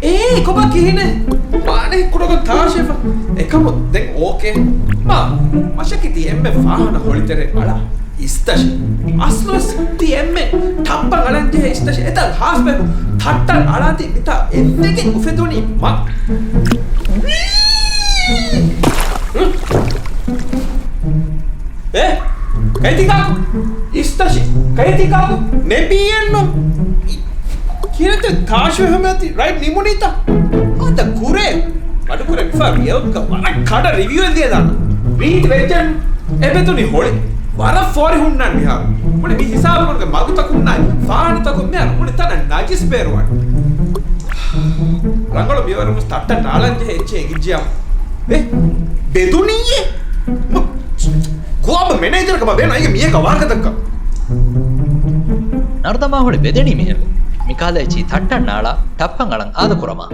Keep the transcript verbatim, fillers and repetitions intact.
އޭ، ކޮބާ ކިހިނެއް؟ ވާނެ ކުޑަކޮށް ތާށިފަ. އެކަމު ދެން އޯކޭ. މާ، މަށަކީ ތި އެންމެ ފާހަނަ ހޮޅިތެރެ އަޅާ. އިސްތަށި. އަސްލުވެސް ތި އެންމެ ޓައްޕަށް އަޅަން ޖެހޭ އިސްތަށި. އެތައް ހާސްބެހު ތައްޓަށް އަޅާތި މިތާ އެއްވެގެން އުފެދުނީ މަ. އެ؟ ކައިތި ކާކު؟ އިސްތަށި. ކައިތި ކާކު؟ ނެބިއެއްނު. ކިހިނެއްތަ ތާށި ހަމައަތި ރައިޑް ނިމުނީތަ؟ އާދަ ކުރޭ. ބަޑުކުރެ މިފާ ވިޔަލްގަ ވަރަށް ކަޑަ ރިވިއުއެއް ދިޔަދާނަ. ރީތި ވެއްޖެން އެބެތުނި ހޮޅި. ވަރަށް ފޯރި ހުންނާން މިހާރު. މުޅި މި ހިސާބުގަ މަގުތަކުންނާ ފާނުތަކުން މިހާރު މުޅި ތަނަށް ނަޖިސް ބޭރުވާން. ރަނގަޅު މިވަރުން ތައްޓަށް ނާޅަން ޖެހޭ އެއްޗެއް އެނގިއްޖިޔާ. އެ ބެދުނީއޭ. ގޯބަ މެނޭޖަރަކަށް ބޭނުން އައިގެ މީހަކަށް ވާހަކަ ދައްކަ. ނަރުދަމާ ހޮޅި ބެދެނީ މިހެން. މިކާލަ އެއްޗި ތައްޓަށް ނާޅާ ޓައްޕަށް އަޅަން އާދަ ކުރަމާ.